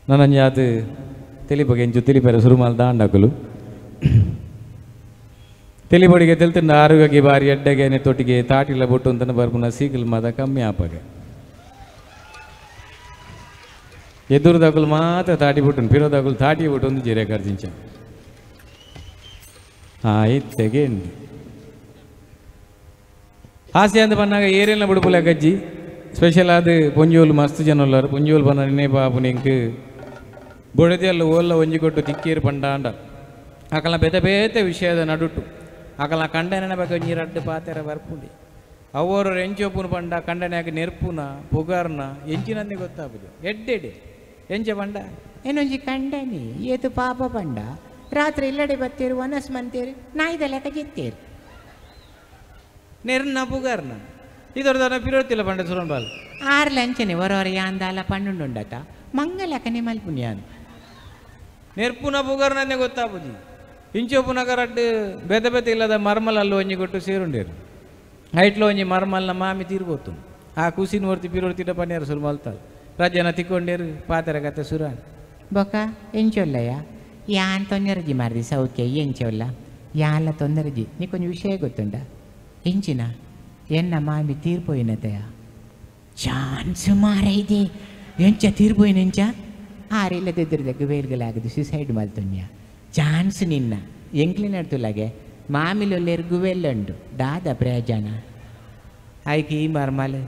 ನನಂಜಾತ್ ತೆಲಿಪಗೆ ಎಂಚು ತಿಳಿಪೆರೆ ಸುರುಮಾಲ್ ದಾಂಡಕುಲು ತೆಲಿಪೊಡಿಗೆ ತೆಲ್ತಿಂಡ ಆರೋಗ್ಯಕ್ಕೆ ಬಾರಿ ಎಡ್ಡೆಗೆ ನೆತ್ತೊಟ್ಟಿಗೆ ತಾಟಿಲ ಬೊಟ್ಟು ಅಂತನ ಬರ್ಪುನ ಸೀಕಲ್ ಮಾತ ಕಮ್ಮಿ ಆಪಗೆ ಎದುರುದಾಕುಲು ಮಾತ್ರ ತಾಟಿ ಬೊಟ್ಟು ಪಿರೋದಾಕುಲು ತಾಟಿ ಬೊಟ್ಟು ಒಂದು ಜೀರೆ ಖರ್ಚಿಂಚ ಇತ್ತೆಗೆ ಆಸೆ ಅಂತ ಬಂದಾಗ ಏರಿಯಲ್ನ ಬಿಡುಪುಲ ಗಜ್ಜಿ ಸ್ಪೆಷಲ್ ಆದ ಪೊಂಜೋಲು ಮಸ್ತ್ ಜನ ಉಲ್ಲಾರು ಪೊಂಜೋಲು ಬನ್ನ ನೆನಪಾಪು ನಿಂಕ್ ಬೊಡದಿಯಲ್ಲ ಓಲ್ಲ ಒಂಜಿ ಕೊಟ್ಟು ತಿಕ್ಕೇರು ಪಂಡಾಂಡ ಅಕಲ ಬೇತೆ ಬೇತೆ ವಿಷಯದ ನಡುಟು ಅಕಲ ಕಂಡನೆ ಬಗ್ಗೆ ಒಂಜಿ ರಡ್ಡು ಪಾತೆರ ಬರ್ಪುಂಡಿ ಅವರು ಎಂಚೊಪ್ಪುನು ಪಂಡ ಕಂಡನೆಯಾಗ ನೆರ್ಪುನ ಪುಗಾರ್ನ ಎಂಚಿನಂದೆ ಗೊತ್ತಾಪುದು ಎಡ್ಡೆಡೆ ಎಂಚ ಪಂಡ ಏನೊಂಜಿ ಕಂಡನಿ ಏತು ಪಾಪ ಪಂಡ ರಾತ್ರಿ ಇಲ್ಲಡೆ ಬತ್ತೇರು ವನಸ್ ಮಂತೇರು ನಾಯಿದ ಲೆಕ್ಕ ಜಿತ್ತೇರು ನೆರ್ನ ಪುಗಾರ್ನ ಇದರ ಪಿರೋತಿಲ್ಲ ಪಂಡ ಸುರನ್ ಬಾಲ್ ಆರು ಲಂಚನೆ ಹೊರವರ ಯಾಂದಾಲ ಪಣ್ಣುಂಡುಂಡತ ಮಂಗಲಕನೆ ಮಲ್ಪುನ್ಯಾನು ನೆರ್ಪುನ ಪುಗಾರ್ನಂದೆ ಗೊತ್ತಾಪುಜಿ ಇಂಚೊಪ್ಪುನ ಕರಡ್ಡು ಬೇತೆ ಬೇತೆ ಇಲ್ಲದ ಮರ್ಮಲಲ್ಲಿ ಒಂಜಿ ಕೊಟ್ಟು ಸೇರುಂಡೇರು ಹೈಟ್ಲ ಒಂಜಿ ಮರ್ಮಲ್ನ ಮಾಮಿ ತೀರ್ಬೋತು ಆ ಕುಸಿನ ಹೊರ್ತಿ ಪಿರೋರ್ತಿಟ ಪನ್ಯಾರು ಸುರು ಮಲ್ತಾಲ್ ರಜನ ತಿಕ್ಕೊಂಡೇರು ಪಾತೆರ ಕತೆ ಸುರಾನ್ ಬೊಕ ಎಂಚೊಲ್ಲಯ್ಯ ಯಾನ್ ತೊಂದರೆಜಿ ಮಾರ್ದಿ ಸೌಖ್ಯ ಎಂಚೊಲ್ಲ ಯಾಲ ತೊಂದರೆಜಿ ನೀ ಕೊಂಚ ವಿಷಯ ಗೊತ್ತುಂಡ ಎಂಚಿನ ಎನ್ನ ಮಾಮಿ ತೀರ್ಪೋಯಿನತೆಯ ಚಾನ್ಸ್ ಮಾರೈದೆ ಎಂಚ ತೀರ್ಪೋಯಿನ ಎಂಚ ಆರಿಲ್ಲದಿದ್ದರದಕ್ಕೆ ವೇಲ್ಗಲಾಗದು ಸುಸೈಡ್ ಮಲ್ತೊನ್ಯ ಚಾನ್ಸ್ ನಿನ್ನ ಎಂಕ್ಲಿ ನಡ್ತುಲಾಗೆ ಮಾಮಿಲೊಲ್ಲೇರು ಗುವೆಲ್ಲುಂಡು ದಾದ ಪ್ರಯೋಜನ ಆಯ್ಕೆ ಈ ಮರ್ಮಲ್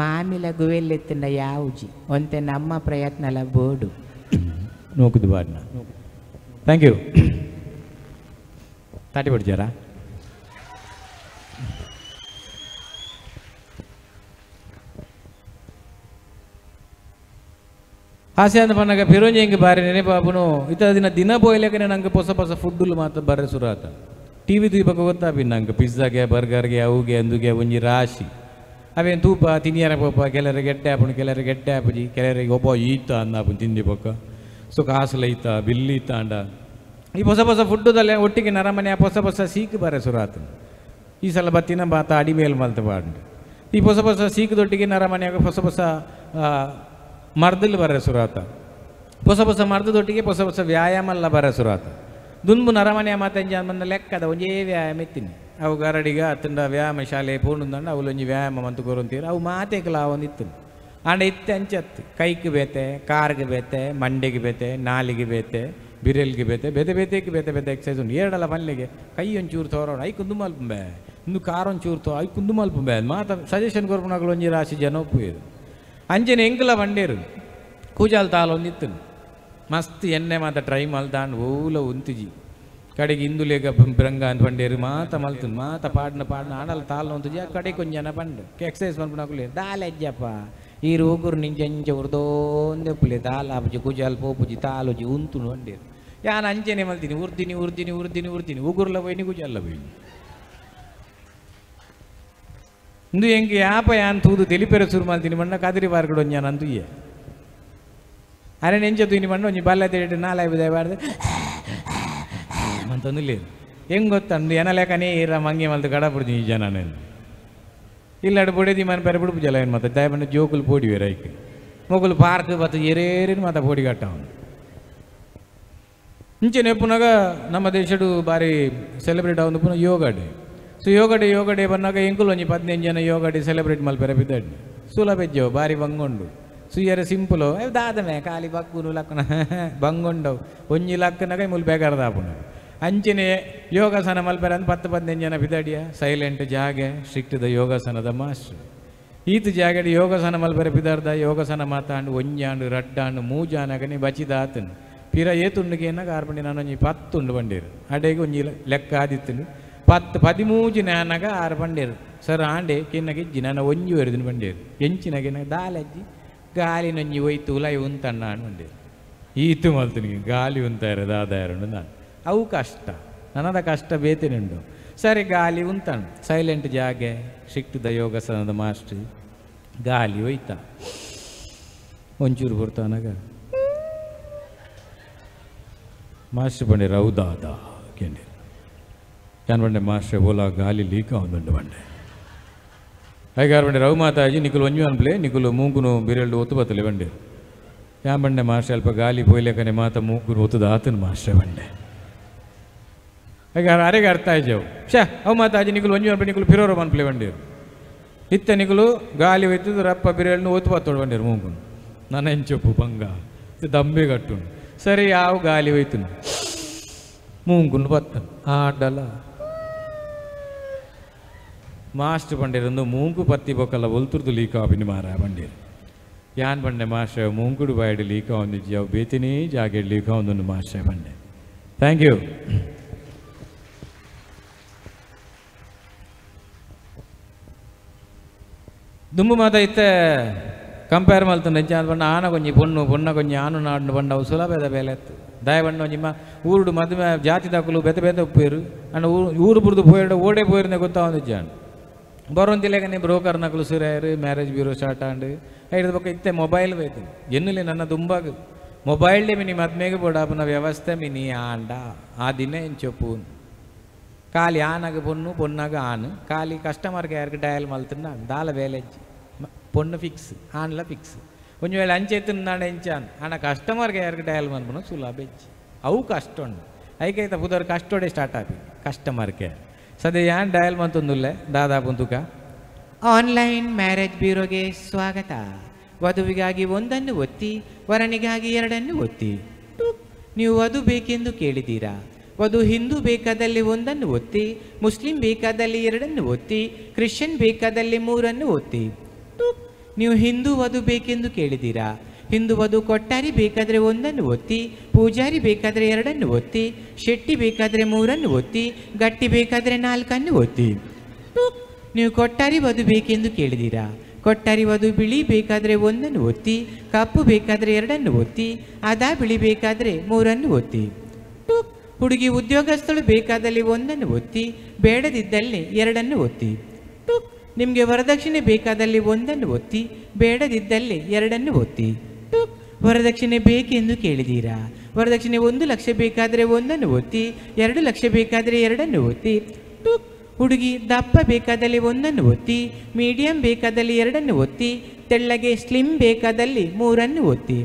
ಮಾಮಿಲ ಗುವೆಲ್ಲೆತ್ತಿನ ಯಾವುಜಿ ಒಂತೆ ನಮ್ಮ ಪ್ರಯತ್ನಲ ಬೋಡು ನೋಕುದು ಬಾಡ್ನ thank you ತಾಟಿ ಬಿಡ್ಜಾರಾ ಆಸೆ ಅಂತ ಪನ್ನಾಗ ಪಿರೋಂಜಿ ಹಿಂಗೆ ಬಾರಿ ನೆನಪಾಪುನು ಇತ್ತ ದಿನ ದಿನ ಬೋಯ್ಲೇಕನೆ ನಂಗೆ ಹೊಸ ಹೊಸ ಫುಡ್ಡುಲು ಮಾತ್ರ ಬರ್ರೆ ಶುರು ಆತ ಟಿ ವಿ ತೂಪಕ ಗೊತ್ತಾಪಿ ನಂಗೆ ಪಿಜ್ಜಾಗೆ ಬರ್ಗರ್ಗೆ ಅವುಗೆ ಅಂದುಗೆ ಒಂಜಿ ರಾಶಿ ಅವೇನು ತೂಪ ತಿನಿಯರ ಪೋಪ ಕೆಲವರಿಗೆ ಗೆಡ್ಡೆ ಆಪುಣು ಕೆಲವರಿಗೆ ಗೆಡ್ಡೆ ಆಪುಜಿ ಕೆಲವರಿಗೆ ಒಬ್ಬ ಈತ ಅಂದಾಪುನು ತಿಂದಿ ಪೊಕ್ಕ ಸೊ ಕಾಸುಲ ಈತ ಬಿಲ್ಲಿ ಈತ ಅಂಡ ಈ ಹೊಸ ಹೊಸ ಫುಡ್ಡುದಲ್ಲೇ ಒಟ್ಟಿಗೆ ನರಮನೆ ಹೊಸ ಹೊಸ ಸೀಕ್ ಬರೆ ಶುರು ಆತ ಈ ಸಲ ಬತ್ತಿನ ಬಾತ ಅಡಿಮೇಲ್ ಮಲ್ತ ಬಾಂಡು ಈ ಹೊಸ ಹೊಸ ಸೀಕದೊಟ್ಟಿಗೆ ನರಮನೆಯಾಗ ಹೊಸ ಹೊಸ ಮರ್ದಲ್ ಬರ ಶುರುವಾತ ಹೊಸ ಹೊಸ ಮರ್ದದೊಟ್ಟಿಗೆ ಹೊಸ ಹೊಸ ವ್ಯಾಯಾಮ ಎಲ್ಲ ಬರ ಶುರುವಾತ ದುಂಬು ನರಮನೆಯ ಮಾತೆಂಜ ಬಂದ ಲೆಕ್ಕದ ಒಂಜೇ ವ್ಯಾಯಾಮ ಎತ್ತೀನಿ ಅವು ಗರಡಿಗ ಅತ್ತಂಡ ವ್ಯಾಯಾಮ ಶಾಲೆ ಪೂರ್ಣಂದಂಡ ಅವು ಒಂಜಿ ವ್ಯಾಯಾಮ ಅಂತ ಕೊರಂತೀರು ಅವು ಮಾತೆಕಲ ಒಂದು ಇತ್ತು ಆಂಡ ಇತ್ತೆ ಅಂಚತ್ತು ಕೈಗೆ ಬೇತೆ ಕಾರ್ಗೆ ಬೇತೆ ಮಂಡೆಗೆ ಬೇತೆ ನಾಲಿಗೆ ಬೇತೆ ಬಿರೆಲ್ಗೆ ಬೇತೆ ಬೇತೆ ಬೇತೆಗೆ ಬೇತೆ ಬೇತೆ ಎಕ್ಸಸೈಸ್ ಉಂಟು ಎರಡಲ್ಲ ಪಲ್ಲಿಗೆ ಕೈ ಒಂಚೂರು ತೋರೋಣ I ಕುಂದು ಮಲ್ಪುಂಬೆ ಇಂದು ಕಾರ್ ಒಂಚೂರು ತೋ I ಕುಂದು ಮಲ್ಪುಂಬೆ ಮಾತ ಸಜೆಷನ್ ಕೊರ್ಪುನಗಳು ಒಂಜಿ ರಾಶಿ ಜನ ಒಪ್ಪುವುದು ಅಂಜನೆ ಎಂಕಲ ಬಂಡೇರು ಕೂಜಾಲ್ ತಾಲೊಂದಿತ್ತು ಮಸ್ತ್ ಎಣ್ಣೆ ಮಾತ ಟ್ರೈ ಮಲ್ತಾಂಡ್ ಓಲ ಉಂತುಜಿ ಕಡೆಗೆ ಇಂದುಲೇಗ ಬ್ರಂಗ ಅಂತ ಬಂಡೇರು ಮಾತ ಮಲ್ತು ಮಾತ ಪಾಡ್ನ ಪಾಡ್ನ ಆಡಲ ತಾಲ ಉಂತುಜಿ ಆ ಕಡೆ ಕೊಂಜನ ಜನ ಪಂಡು ಎಕ್ಸಸೈಸ್ ಮಲ್ಪುನಕುಲೆ ದಾಲೆಜ್ಜಪ್ಪ ಈ ರೋಗುರು ನಿಂಜಂಚ ಉರ್ದೋಂದೆ ಪುಲೆ ದಾಲಾಪುಜಿ ಕೂಜಾಲ್ ಪೋಪುಜಿ ತಾಲುಜಿ ಉಂತುನು ಬಂಡೇರು ಯಾನ್ ಅಂಜನೆ ಮಲ್ತೀನಿ ಉರ್ದಿನಿ ಉರ್ದಿನಿ ಉರ್ದಿನಿ ಉರ್ದಿನಿ ಉಗುರ್ಲ ಪೋಯಿನಿ ಕೂಜಾಲ ಪೋಯಿನಿ ಇಂದು ಎಂಗೆ ಯಾಪ ಯಾನ್ ತೂದು ತೆಲಿಪೆರೆ ಸುರು ಮಲ್ತೀನಿ ಮಣ್ಣ ಕದಿರಿ ಬಾರ್ಕಡು ಒಂಜಿ ಯಾನ್ ಅಂತುಯ್ಯೆ ಅರೆ ನೆಂಚ ತೂಯಿನಿ ಮಣ್ಣ ಒಂಜಿ ಬಲ್ಲ ತೇಡಿ ನಾಲಾಯಿ ಬಾರ್ದು ಮಂತೊಂದು ಹೆಂಗೆ ಗೊತ್ತಂದು ಎನ ಲೆಕ್ಕನೇ ಇರ ಮಂಗೆ ಮಲ್ತು ಕಡಪುಡ್ತೀನಿ ಈ ಜನ ಇಲ್ಲಾಡು ಪೊಡೆದಿ ಮನ ಪೆರೆ ಬಿಡುಪು ಜಲ ಏನು ಮತ್ತೆ ದಯಬಣ್ಣ ಜೋಕುಲು ಪೋಡಿ ಬೇರೆ ಐಕ್ ಮೊಗುಲು ಪಾರ್ಕ್ ಬತ್ತು ಏರೇರಿನ ಮಾತ ಪೋಡಿ ಕಟ್ಟವನು ಇಂಚೆನೆ ಪುನಗ ನಮ್ಮ ದೇಶಡು ಬಾರಿ ಸೆಲೆಬ್ರೇಟ್ ಆವೊಂದು ಪುನಃ yoga day. So yoga day yoga day ಬಂದಾಗ ಎಂಕುಲು ಒಂಜಿ 15 ಜನ ಯೋಗ ಡೇ ಸೆಲೆಬ್ರೇಟ್ ಮಲ್ಪೆರೆ ಬಿದ್ದಾಡಿ ಸುಲಭ ಹೆಜ್ಜೆವು ಬಾರಿ ಬಂಗೊಂಡು ಸುಯ್ಯರ ಸಿಂಪಲು ದಾದಮೆ ಖಾಲಿ ಬಕ್ಕುನು ಲಕ್ಕನ ಬಂಗೊಂಡವು ಒಂಜಿ ಲಕ್ಕನಾಗ ಮುಲ್ ಬೇಗಾರ್ದಾಪುನ ಅಂಚನೆ ಯೋಗಾಸನ ಮಲ್ಪೆರೆ ಅಂದ್ 10 15 ಜನ ಬಿದ್ದಾಡಿಯ ಸೈಲೆಂಟ್ ಜಾಗೆ ಸ್ಟ್ರಿಕ್ಟ್ the ಯೋಗಾಸನದ ಮಾಸ್ಟರ್ ಈತ ಜಾಗಡೆ ಯೋಗಾಸನ ಮಲ್ಪೆರೆ ಬಿದಾರ್ದ ಯೋಗಾಸನ ಮಾತಾಂಡು ಒಂಜಾಂಡು ರಡ್ಡಾಂಡು ಮೂಜಾನಗನೆ ಬಚಿದಾತನು ಪಿರ ಏತುಂಡುಗೆ ಏನಾಗ ಆರ್ಪಂಡಿ ನಾನು ಒಂಜಿ 10 ಉಂಡು ಬಂಡೇರು ಅಡೆಗೆ ಒಂಜಿ ಲೆಕ್ಕ ಆದಿತ್ತನು 10 13 ನಾನಗ 6 ಬಂಡೇರು ಸರ್ ಆಂಡೆ ಕಿನ್ನಗೆ ಇಜ್ಜಿ ನಾನು ಒಂಜಿ ವರೆದಿನ ಬಂಡೇರು ಎಂಚಿನಗೆ ದಾಲಜ್ಜಿ ಗಾಲಿನೊಂಜಿ ಒಯ್ತು ಉಲಾಯಿ ಉಂತಣ್ಣ ಬಂಡೇರು ಈತು ಮಲ್ತನಿಗೆ ಗಾಲಿ ಉಂತಾರ ದಾದಾಯರುಂಡು ನಾನು ಅವು ಕಷ್ಟ ನನ್ನದ ಕಷ್ಟ ಬೇತೇನುಂಡು ಸರಿ ಗಾಲಿ ಉಂತಣ್ಣ ಸೈಲೆಂಟ್ ಜಾಗೆ ಸ್ಟ್ರಿಕ್ಟ್ the ಯೋಗಾಸನದ ಮಾಸ್ಟ್ರಿ ಗಾಲಿ ಒಯ್ತ ಒಂಚೂರು ಬರ್ತಾನಾಗ ಮಾಸ್ಟರ್ ಬಂಡೇರು ಹೌದಾದ ಕೇಂದ್ರ ಯಾನ್ ಬಂಡೆ ಮಾಸ್ಟರ್ ಓಲಾ ಗಾಲಿ ಲೀಕ್ ಆವೊಂದುಂಡು ಬಂಡೆ ಐಗಾರು ಬಂಡೆ ರಘು ಮಾತಾಜಿ ನಿಕುಲು ಒಂಜು ಅನ್ಪ್ಲೆ ನಿಕುಲು ಮೂಂಕುನು ಬಿರೆಲ್ಡು ಒತ್ತು ಬತ್ತಲೆ ಬಂಡೇರು ಯಾ ಬಂಡೆ ಮಾಸ್ಟರ್ ಅಲ್ಪ ಗಾಲಿ ಪೋಯ್ಲೆಕನೆ ಮಾತ ಮೂಕು ಒತ್ತುದ ಆತನ ಮಾಸ್ಟರ್ ಬಂಡೆ ಹಾಗೆ ಅರೆಗೆ ಅರ್ಥ ಆಯ್ಜವು ಶಾ ಅವು ಮಾತ ಅಜ್ಜಿ ನಿಕುಲು ಒಂಜಿ ಅಲ್ಪ ನಿಕುಲು ಫಿರೋರ ಮನ್ಪ್ಲೆ ಬಂಡೀರು ಇತ್ತ ನಿಕುಲು ಗಾಲಿ ಹೋಯ್ತದ ರಪ್ಪ ಬಿರೇಳ್ನು ಒತ್ತು ಪತ್ತೋಡು ಬಂಡೀರು ಮೂಗುನು ನನ್ನ ಎಂಚೊಪ್ಪು ಬಂಗ ದಂಬೆ ಕಟ್ಟುನು ಸರಿ ಯಾವ ಗಾಲಿ ಹೋಯ್ತನು ಮೂಂಕುನು ಪತ್ತನು ಆಡಲ ಮಾಸ್ಟರ್ ಬಂಡೀರಂದು ಮೂಂಕು ಪತ್ತಿ ಬೊಕ್ಕಲ್ಲ ಒಲ್ತುರ್ದು ಲೀಕ್ ಆಪಿನ ಮಾರ ಬಂಡೀರು ಯಾನ್ ಬಂಡೆ ಮಾಸ್ಟರ್ ಮೂಂಕುಡು ಬಾಯ್ಡು ಲೀಕ್ ಆವೊಂದಿಜ್ಜಿ ಅವು ಬೇತಿನೇ ಜಾಗೆಡ್ ಲೀಕ್ ಆವೊಂದುಂಡು ಮಾಸ್ಟರ್ ಬಂಡೆ. Thank you. ದುಂಬು ಮಾತ ಇತ್ತ ಕಂಪೇರ್ ಮಲ್ತಂಡ ಎಂಚ ಬಣ್ಣ ಆನ ಕೊಂಜಿ ಪೊಣ್ಣು ಪೊಣ್ಣ ಕೊಂಜಿ ಆನು ನಾಡು ಬಂಡ ಅವು ಸುಲಭದ ಬೇಲೆ ಎತ್ತು ದಯ ಬಣ್ಣ ಒಂಜಿ ಊರುಡು ಮದುವೆ ಜಾತಿ ದಾಕುಲು ಬೆತೆ ಬೆತೆ ಉಪ್ಪೇರು ಅಂಡ ಊರು ಬುರ್ದು ಪೋಯಿಡ ಓಡೆ ಪೋಯಿರ್ನೆ ಗೊತ್ತಾವೊಂದಿಜ್ಜಾಂಡ್ ಬರೋಂತಿಲೇಕನೆ ಬ್ರೋಕರ್ ನಕಲು ಸುರಾಯರು ಮ್ಯಾರೇಜ್ ಬ್ಯೂರೋ ಸ್ಟಾರ್ಟ್ ಆಂಡ್ ಐದು ಬೊಕ್ಕ ಇತ್ತೆ ಮೊಬೈಲ್ ಬೇಕು ಎನ್ನುಲೆ ನನ್ನ ದುಂಬಾಗ ಮೊಬೈಲ್ ಮಿನಿ ಮದ್ಮೆಗೆ ಬೋಡಾಪುನ ವ್ಯವಸ್ಥೆ ಮಿನಿ ಆಂಡ ಆ ದಿನ ಎಂಚೊಪ್ಪು ಖಾಲಿ ಆನಾಗ ಪೊಣ್ಣು ಪೊನ್ನಾಗ ಆನು ಖಾಲಿ ಕಸ್ಟಮರ್ ಕೇರ್ಗೆ ಡಯಲ್ ಮಲ್ತನ್ನ ದಾಲ ಬೇಲೆಜ್ಜಿ ಪೊಣ್ಣು ಫಿಕ್ಸ್ ಆನ್ಲ ಫಿಕ್ಸ್ ಒಂಜಿ ವೇಳೆ ಅಂಚೆ ತಿನ್ನಾಡ ಎಂಚಾನ್ ಆನ ಕಸ್ಟಮರ್ ಕೇರ್ಗೆ ಡಯಲ್ ಮನ್ಪುನ ಸುಲಭ ಹೆಚ್ಚು ಅವು ಕಷ್ಟ ಉಂಡು ಐಕೈತ ಪುದರ್ ಕಷ್ಟೋಡೆ ಸ್ಟಾರ್ಟ್ ಆಪಿ ಕಸ್ಟಮರ್ ಕೇರ್ ಸದ್ಯ ಯಾನ್ ಡಯಲ್ ಮಂತೊಂದುಲ್ಲೆ ದಾದಾ ಆನ್ಲೈನ್ ಮ್ಯಾರೇಜ್ ಬ್ಯೂರೋಗೆ ಸ್ವಾಗತ. ವಧುವಿಗಾಗಿ ಒಂದನ್ನು ಒತ್ತಿ, ವರನಿಗಾಗಿ ಎರಡನ್ನು ಒತ್ತಿ. ನೀವು ವಧು ಬೇಕೆಂದು ಕೇಳಿದ್ದೀರಾ? ವಧು ಹಿಂದೂ ಬೇಕಾದಲ್ಲಿ ಒಂದನ್ನು ಒತ್ತಿ, ಮುಸ್ಲಿಂ ಬೇಕಾದಲ್ಲಿ ಎರಡನ್ನು ಒತ್ತಿ, ಕ್ರಿಶ್ಚಿಯನ್ ಬೇಕಾದಲ್ಲಿ ಮೂರನ್ನು ಒತ್ತಿ. ನೀವು ಹಿಂದೂ ವಧು ಬೇಕೆಂದು ಕೇಳಿದ್ದೀರಾ? ಹಿಂದೂ ವಧು ಕೊಟ್ಟಾರಿ ಬೇಕಾದರೆ ಒಂದನ್ನು ಒತ್ತಿ, ಪೂಜಾರಿ ಬೇಕಾದರೆ ಎರಡನ್ನು ಒತ್ತಿ, ಶೆಟ್ಟಿ ಬೇಕಾದರೆ ಮೂರನ್ನು ಒತ್ತಿ, ಗಟ್ಟಿ ಬೇಕಾದರೆ ನಾಲ್ಕನ್ನು ಒತ್ತಿ. ನೀವು ಕೊಟ್ಟಾರಿ ವಧು ಬೇಕೆಂದು ಕೇಳಿದ್ದೀರಾ? ಕೊಟ್ಟಾರಿ ವಧು ಬಿಳಿ ಬೇಕಾದರೆ ಒಂದನ್ನು ಒತ್ತಿ, ಕಪ್ಪು ಬೇಕಾದರೆ ಎರಡನ್ನು ಒತ್ತಿ, ಅದಾ ಬಿಳಿ ಬೇಕಾದರೆ ಮೂರನ್ನು ಒತ್ತಿ. ಹುಡುಗಿ ಉದ್ಯೋಗಸ್ಥಳು ಬೇಕಾದಲ್ಲಿ ಒಂದನ್ನು ಒತ್ತಿ, ಬೇಡದಿದ್ದಲ್ಲಿ ಎರಡನ್ನು ಒತ್ತಿ. ನಿಮಗೆ ವರದಕ್ಷಿಣೆ ಬೇಕಾದಲ್ಲಿ ಒಂದನ್ನು ಒತ್ತಿ, ಬೇಡದಿದ್ದಲ್ಲಿ ಎರಡನ್ನು ಒತ್ತಿ. ವರದಕ್ಷಿಣೆ ಬೇಕೆಂದು ಕೇಳಿದ್ದೀರಾ? ವರದಕ್ಷಿಣೆ 1 ಲಕ್ಷ ಬೇಕಾದರೆ ಒಂದನ್ನು ಒತ್ತಿ, 2 ಲಕ್ಷ ಬೇಕಾದರೆ ಎರಡನ್ನು ಒತ್ತಿ. ಹುಡುಗಿ ದಪ್ಪ ಬೇಕಾದಲ್ಲಿ ಒಂದನ್ನು ಒತ್ತಿ, ಮೀಡಿಯಂ ಬೇಕಾದಲ್ಲಿ ಎರಡನ್ನು ಒತ್ತಿ, ತೆಳ್ಳಗೆ ಸ್ಲಿಮ್ ಬೇಕಾದಲ್ಲಿ ಮೂರನ್ನು ಒತ್ತಿ.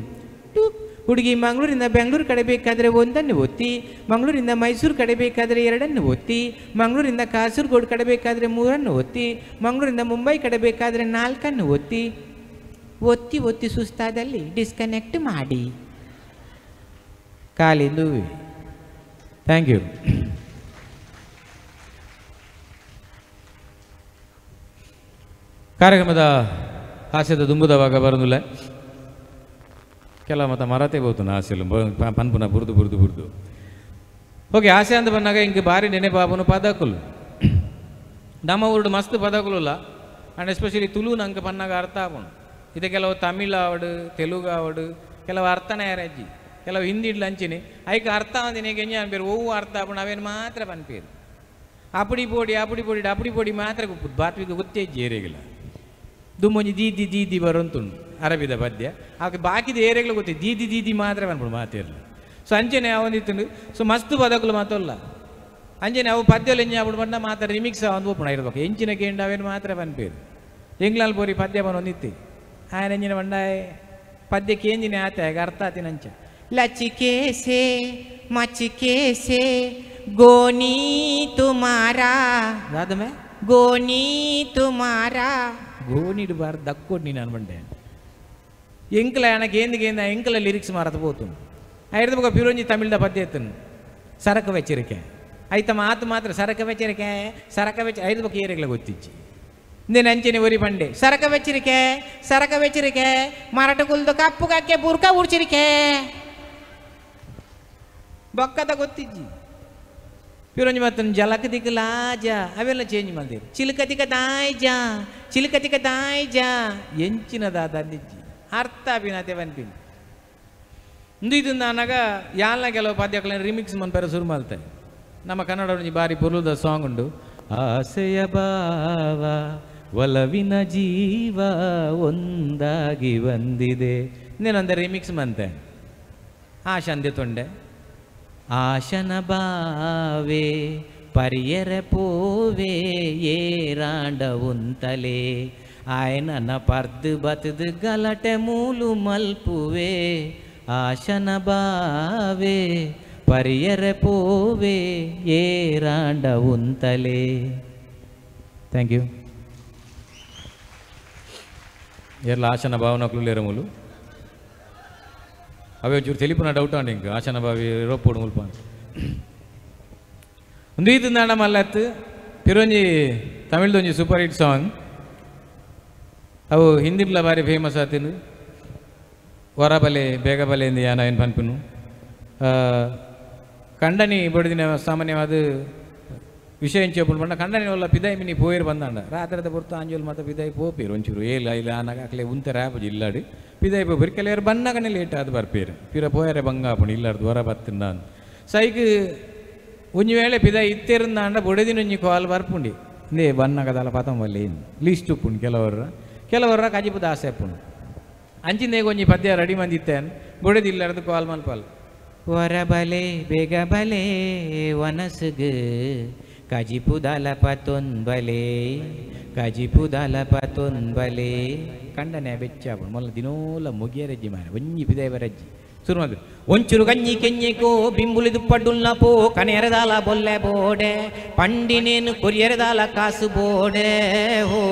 ಹುಡುಗಿ ಮಂಗಳೂರಿಂದ ಬೆಂಗಳೂರು ಕಡೆ ಬೇಕಾದರೆ ಒಂದನ್ನು ಒತ್ತಿ, ಮಂಗಳೂರಿಂದ ಮೈಸೂರು ಕಡೆ ಬೇಕಾದರೆ ಎರಡನ್ನು ಒತ್ತಿ, ಮಂಗಳೂರಿಂದ ಕಾಸರಗೋಡು ಕಡೆ ಬೇಕಾದರೆ ಮೂರನ್ನು ಒತ್ತಿ, ಮಂಗಳೂರಿಂದ ಮುಂಬೈ ಕಡೆ ಬೇಕಾದರೆ ನಾಲ್ಕನ್ನು ಒತ್ತಿ. ಒತ್ತಿ ಒತ್ತಿ ಸುಸ್ತಾದಲ್ಲಿ ಡಿಸ್ಕನೆಕ್ಟ್ ಮಾಡಿ. ಕಾಲಿಂದು. Thank you. ಕಾರ್ಯಕ್ರಮದ ಹಾಸ್ಯದ ದುಂಬುದವಾಗ ಬರೋದಿಲ್ಲ ಕೆಲ ಮತ್ತು ಮರತೆ ಬೋತು ಆಸೆಲು ಪನ್ಪುನ ಬುರ್ದು ಬುರ್ದು ಬುರ್ದು. ಓಕೆ, ಆಸೆ ಅಂತ ಬಂದಾಗ ಹಿಂಗೆ ಭಾರಿ ನೆನೆಪಾಪುನು ಪದಕುಲು ನಮ್ಮ ಊರುಡು ಮಸ್ತ್ ಪದಕುಲುಲ್ಲ. ಆ್ಯಂಡ್ ಎಸ್ಪೆಷಲಿ ತುಳು ನಂಗೆ ಪನ್ನಾಗ ಅರ್ಥ ಆಪುಂಡು. ಇದು ಕೆಲವು ತಮಿಳ್ ಆವಡು ತೆಲುಗು ಆವಡು ಕೆಲವು ಅರ್ಥನೇ ಅಜ್ಜಿ ಕೆಲವು ಹಿಂದಿ ಇಡ್ಲು ಅಂಚಿನಿ ಐಕ ಅರ್ಥ ಅಂದಿನಿ ಎಂಜ ಅನ್ಪೇರು ಒವ್ವು ಅರ್ಥ ಆಪುಂಡು ಅವೇನು ಮಾತ್ರ ಪನ್ಪೇರು. ಅಪಡಿ ಪೋಡಿ ಅಪಡಿ ಪೋಡಿ ಅಪಡಿ ಪೋಡಿ ಮಾತ್ರ ಗುಪ್ಪು ಬಾತ್ವಿಗೆ ಗೊತ್ತೇ ಏರಿಗಿಲ್ಲ ದುಮ್ಮೊಂಜಿ ದೀದಿ ದೀದಿ ಬರೋಂತುಂಡು ಅರಬಿದ ಪದ್ಯ ಆಕೆ ಬಾಕಿದ ಏರಿಗಳು ಗೊತ್ತೇ ದೀದಿ ದೀದಿ ಮಾತ್ರ ಬಂದ್ಬಿಡು ಮಾತಿರಲಿ. ಸೊ ಅಂಚನೆ ಅವನಿತ್ತು. ಸೊ ಮಸ್ತ್ ಪದಕುಲು ಮಾತಲ್ಲ ಅಂಚನೆ ಅವು ಪದ್ಯలు ಎಂಜ ಆಪುಡು ಬಂದ ಮಾತ್ರ ರಿಮಿಕ್ಸ್ ಒಂದು ಓಪನ್ ಇರ್ಬೇಕು ಎಂಚಿನ ಕೇಂಡ ಅವೇನು ಮಾತ್ರ ಪನ್ಪೇರು. ಎಂಗ್ಲಾಲ್ ಪೋರಿ ಪದ್ಯ ಬನ್ನೊಂದಿತ್ತು ఆయన ಎಂಜಿನ ಬಂಡಾಯ ಪದ್ಯಕ್ಕೆ ಎಂಜಿನ ಆತ ಅರ್ಥ ಆತಿನಂಚ. ಲಚಿಕೆ ಸೆ ಮಚಿಕೆ ಸೆ ಗೋನಿ ತುಮಾರಾ ದಾದಮೆ ಗೋನಿ ತುಮಾರಾ ಗೋನಿಡು ಬಾರ ದಕ್ಕೋಡು ನೀನು ಅನ್ಬಂಡೆ ಎಂಕಲ ఆయనకి ఏంది ఏంది ఎంకల లిరిక్స్ మరతపోతుంది. ఐదు ఒక పిరోంజి తమిళ పద్య ఎత్తును సరక వెచ్చరికే అయితే మాత మాత్రం సరక వెచ్చరికే సరక వెచ్చ ఐదు ఒక ఏరిగల ಗೊತ್ತಿచ్చి నేను అంచెని ఒరి పండే ಸರಕ வெச்சிருக்கே ಸರಕ வெச்சிருக்கே ಮರಟುಕುಲ್ದು ಕಪ್ಪು ಕಕ್ಕೆ ಬುರ್ಕ ಉಡ್ಚಿರಿಕೆ ಬೊಕ್ಕದ ಗೊತ್ತಿಜ್ಜಿ ಪಿರೋಂಜಿ ಮಾತನ್ ಜಲಕ ದಿಕ್ಕ ಲಾಜ ಅವೆಲ್ಲ ಚೇಂಜ್ ಮಾಡ್ತೀರಿ ಚಿಲಕ ದಿಕ್ಕ ದಾಯ್ಜ ಚಿಲಕ ದಿಕ್ಕ ದಾಯ್ಜ ಎಂಚಿನ ದಾದ ಅಂದಿಜ್ಜಿ ಅರ್ಥ ಅಭಿನಾತೆ ಬನ್ಪಿನಿ ಇದು అనಗ ಯಾಲ್ನ ಕೆಲವು ಪದ್ಯಗಳನ್ನು ರಿಮಿಕ್ಸ್ ಮನ್ಪೆರ ಶುರು ಮಾಡ್ತಾರೆ. ನಮ್ಮ ಕನ್ನಡ ಒಂಜಿ ಬಾರಿ ಪೊರ್ಲುದ ಸಾಂಗ್ ಉಂಡು. ಆಸೆಯ ಭಾವ ಒಲವಿನ ಜೀವ ಒಂದಾಗಿ ಬಂದಿದೆ నేనొంద ರಿಮಿಕ್ಸ್ ಮಂತೆ ಆಶಂದೆ ತೊಂಡೆ ಆಶನ ಬಾವೆ ಪರಿಯರ ಪೋವೆ ಏರಾಂಡ ಉಂತಲೆ ಆಯನ ಪರ್ದು ಬತದು ಗಲಟೆ ಮೂಲು ಮಲ್ಪುವೆ ಆಶನ ಬಾವೆ ಪರಿಯರೆ ಪೋವೆ ಏರಾಂಡ ಉಂತಲೆ. Thank you. ಏರ್ಲ ಆಶನ ಭಾವನಕ್ಲು ಲೇರములు అవే ಒಂಚೂರು తెలిపిన డౌట్ అండి ఇంకా ఆశన బావి రోపోడు ముల్ప ఉందితుందాండ మళ్ళీ పిరొంజి తమిళదొంజి super hit song అవు హిందీలో భారీ ఫేమస్ ఆతిను వరబలే ಬೇಗಬಲೆ ಯಾನ ಏನು ಪನ್ಪಿನು ಕಂಡನಿ ಬಡಿದಿನ ಸಾಮಾನ್ಯವಾದ ವಿಷಯ ಎಂಚೆ ಬಂಡ ಕಂಡನಿ ಒಲ್ಲ ಪಿದಾಯಿ ಮಿನಿ ಪೋಯಿರು ಬಂದಾಂಡ ರಾತ್ರಿದ ಪೊರ್ತು ಆಂಜೋಲ್ ಮಾತ ಪಿದಾಯಿ ಪೋಪೇರು ಒಂಚೂರು ಏಲ ಇಲ್ಲ ಆನಾಗ ಅಕ್ಲೆ ಉಂತರ ಆಪುಜಿ ಇಲ್ಲಾಡಿ ಪಿದಾಯಿ ಪೋಪೇರು ಕೆಲವರು ಬನ್ನಗನೆ ಲೇಟ್ ಆದ್ ಬರ್ಪೇರು ಪಿರ ಪೋಯರೆ ಬಂಗಾಪುಣಿ ಇಲ್ಲಾರ್ದು ವರ ಬತ್ತಿಂದಾನ್ ಸೈಕ್ ಒಂಜಿ ವೇಳೆ ಪಿದಾಯಿ ಇತ್ತೇರುಂದಾಂಡ ಬೊಡೆದಿನ ಒಂಜಿ ಕಾಲ್ ಬರ್ಪುಂಡಿ ಇಂದೇ ಬನ್ನಗದಲ್ಲ ಪತಂಬಲ್ಲಿ ಲಿಸ್ಟ್ ಉಪ್ಪುಂಡು ಕೆಲವರ ಕೆಲವರ ಕಜಿಪು ದಾಸೆ ಅಪ್ಪುಂಡು ಅಂಚಿಂದೇ ಒಂಜಿ ಪದ್ಯ ರೆಡಿ ಮಂದಿತ್ತೇನು ಬೊಡೆದಿ ಇಲ್ಲಾರ್ದು ಕಾಲ್ ಮಲ್ಪಲ್ ವರಬಲೆ ಬೇಗಬಲೆ ವನಸುಗು ಕಜಿಪುದಲ ಪತೊಂಬಲೆ ಕಜಿಪುದಲ ಪತೊಂಬಲೆ ಕಂಡನೆ ಬೆಚ್ಚಾಪುಂಡು ಮೊಲ್ಲ ದಿನೋಲ ಮುಗಿಯರಜ್ಜಿ ಮಾರೆ ಒಂಜಿ ಪಿದಾಯಿ ಶುರು ಮಾಡಿದ್ರು ಒಂಚೂರು ಗಂಜಿ ಕೆಂಜಿಕೋ ಬಿಂಬುಲಿದು ಪಡ್ಡುಲ್ನ ಪೋ ಕನೆರದಾಲ ಬೊಲ್ಲೆ ಬೋಡೆ ಪಂಡಿನೇನು ಕೊರಿಯರದಾಲ ಕಾಸು ಬೋಡೆ ಹೋ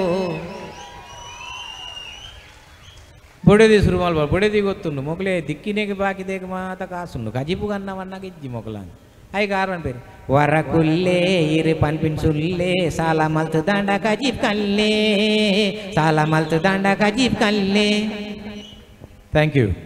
ಬೊಡೆದಿ ಶುರು ಮಲ್ಪ ಬೊಡೆದಿ ಗೊತ್ತುಂಡು ಮೊಗಲೇ ದಿಕ್ಕಿನೇಗೆ ಬಾಕಿದೇಗೆ ಮಾತ ಕಾಸುಂಡು ಕಜಿಪು ಗನ್ನವನ್ನಾಗ ಇಜ್ಜಿ ಮೊಗಲಾನ್ ಐಗ ಆರ್ವನ್ പേര് ವರಕುಲ್ಲೇ ಇರು ಪನ್ಪಿನ್ ಸುಲ್ಲೇ ಸಾಲ ಮಲ್ತು ದಾಂಡ ಕಜಿಪ್ ಕಲ್ಲೇ ಸಾಲ ಮಲ್ತು ದಾಂಡ ಕಜಿಪ್ ಕಲ್ಲೇ. Thank you.